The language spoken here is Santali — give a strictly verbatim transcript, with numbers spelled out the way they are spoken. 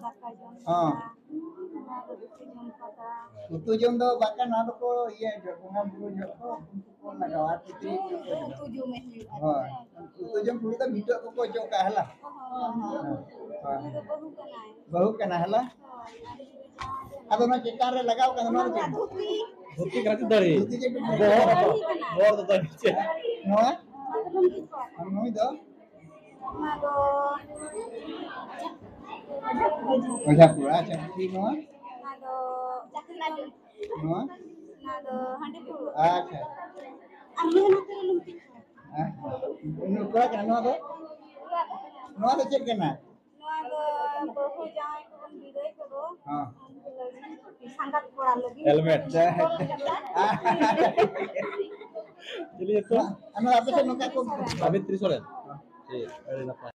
ᱫᱟᱠᱟ ᱡᱚᱢ ᱦᱚᱸ᱾ ᱠᱟᱛᱷᱟ, ᱚᱱᱟ ᱫᱚ ᱩᱛᱩ ᱡᱚᱢ ᱠᱟᱛᱷᱟ᱾ ᱩᱛᱩ ᱡᱚᱢ ᱫᱚ ᱵᱟᱠᱷᱟᱱ ᱱᱚᱣᱟ ᱫᱚᱠᱚ ᱤᱭᱟᱹ ᱡᱚ-, ᱵᱚᱸᱜᱟ ᱵᱩᱨᱩ ᱡᱚᱦᱚᱜ ᱠᱚ ᱩᱛᱩ ᱠᱚ ᱞᱟᱜᱟᱣᱟ, ᱠᱤᱪᱨᱤᱡ ᱠᱚ ᱩᱛᱩ ᱡᱚᱢ᱾ ᱩᱛᱩ ᱡᱚᱢᱮ ᱦᱩᱭᱩᱜᱼᱟ᱾ ᱦᱳᱭ᱾ ᱩᱛᱩ ᱡᱚᱢ ᱠᱩᱲᱤ ᱫᱚ ᱵᱷᱤᱴᱟᱹ ᱠᱚᱠᱚ ᱚᱪᱚᱜ ᱠᱟᱜᱼᱟ, ᱦᱮᱞᱟ? ᱦᱳᱭ, ᱦᱳᱭ᱾ ᱦᱳᱭ, ᱦᱳᱭ᱾ ᱩᱱᱤ ᱫᱚ ᱵᱟᱹᱦᱩ ᱠᱟᱱᱟᱭ᱾ ᱵᱟᱹᱦᱩ ᱠᱟᱱᱟ, ᱦᱮᱞᱟ? ᱦᱳᱭ, ᱟᱨ ᱩᱱᱤ ᱫᱚ ᱡᱟᱶᱟᱭ ᱠᱟᱱᱟᱭ᱾ ᱟᱫᱚ ᱱᱚᱣᱟ ᱪᱮᱛᱟᱱ ᱨᱮ ᱞᱟᱜᱟᱣ ᱠᱟᱱᱟ, ᱱᱚᱣᱟ ᱫᱚ ᱚᱱᱟ ᱪᱮᱫ? ᱫᱚ ᱫᱷᱩᱛᱤ᱾ ᱫᱷᱩᱛᱤ ᱠᱟᱱᱟ ᱪᱮ ᱫᱟᱹᱲᱦᱤ? ᱫᱷᱩᱛᱤ ᱪᱮᱫ ᱯᱮ ᱢᱮᱛᱟᱜᱼᱟ? ᱵᱚᱦᱚᱜ ᱫᱚ, ᱵᱚᱦᱚᱜ ᱫᱚ ᱫᱟᱹᱲᱦᱤ ᱪᱮ? ᱱᱚᱣᱟ? ᱚᱱᱟ ᱫᱚ ᱞᱩᱝᱜᱤ ᱠᱚ᱾ ᱟᱨ ᱱᱩᱭ ᱫᱚ? ᱚᱱᱟ ᱫᱚ ᱚᱡᱷᱟ ᱠᱚᱲᱟ᱾ ᱟᱪᱪᱷᱟ, ᱴᱷᱤᱠ᱾ ᱱᱚᱣᱟ? ᱚᱱᱟ ᱫᱚ ᱪᱟᱠᱨᱤ ᱠᱚ᱾ ᱱᱚᱣᱟ? ᱚᱱᱟ ᱫᱚ ᱦᱟᱺᱰᱤ ᱯᱟᱹᱣᱨᱟᱹ᱾ ᱟᱪᱪᱷᱟ᱾ ᱟᱨ ᱱᱩᱭ ᱱᱚᱛᱮ ᱨᱮ ᱞᱩᱝᱜᱤ ᱠᱚ᱾ ᱦᱮᱸ? ᱱᱩᱭ ᱠᱚᱲᱟ ᱠᱟᱱᱟ, ᱱᱚᱣᱟ ᱫᱚ? ᱱᱚᱣᱟ ᱫᱚ ᱪᱮᱫ ᱠᱟᱱᱟ? ᱱᱚᱣᱟ ᱫᱚ ᱵᱟᱹᱦᱩ ᱡᱟᱶᱟᱭ ᱠᱚᱵᱚᱱ ᱵᱤᱫᱟᱹᱭ ᱠᱚᱫᱚ, ᱦᱚᱸ᱾ ᱩᱱᱠᱩ ᱞᱟᱹᱜᱤᱫ ᱥᱟᱸᱜᱟᱛ ᱠᱚᱲᱟ ᱞᱟᱹᱜᱤᱫ᱾ ᱦᱮᱞᱢᱮᱴ᱾ ᱪᱤᱞᱤ ᱧᱩᱛᱩᱢ? ᱟᱨ ᱱᱚᱣᱟ ᱟᱯᱮ ᱥᱮᱫ ᱱᱚᱝᱠᱟ ᱠᱚ ᱥᱟᱵᱤᱛᱨᱤ ᱥᱚᱨᱮᱱ᱾ ᱴᱷᱤᱠ, ᱟᱹᱰᱤ ᱱᱟᱯᱟᱭ᱾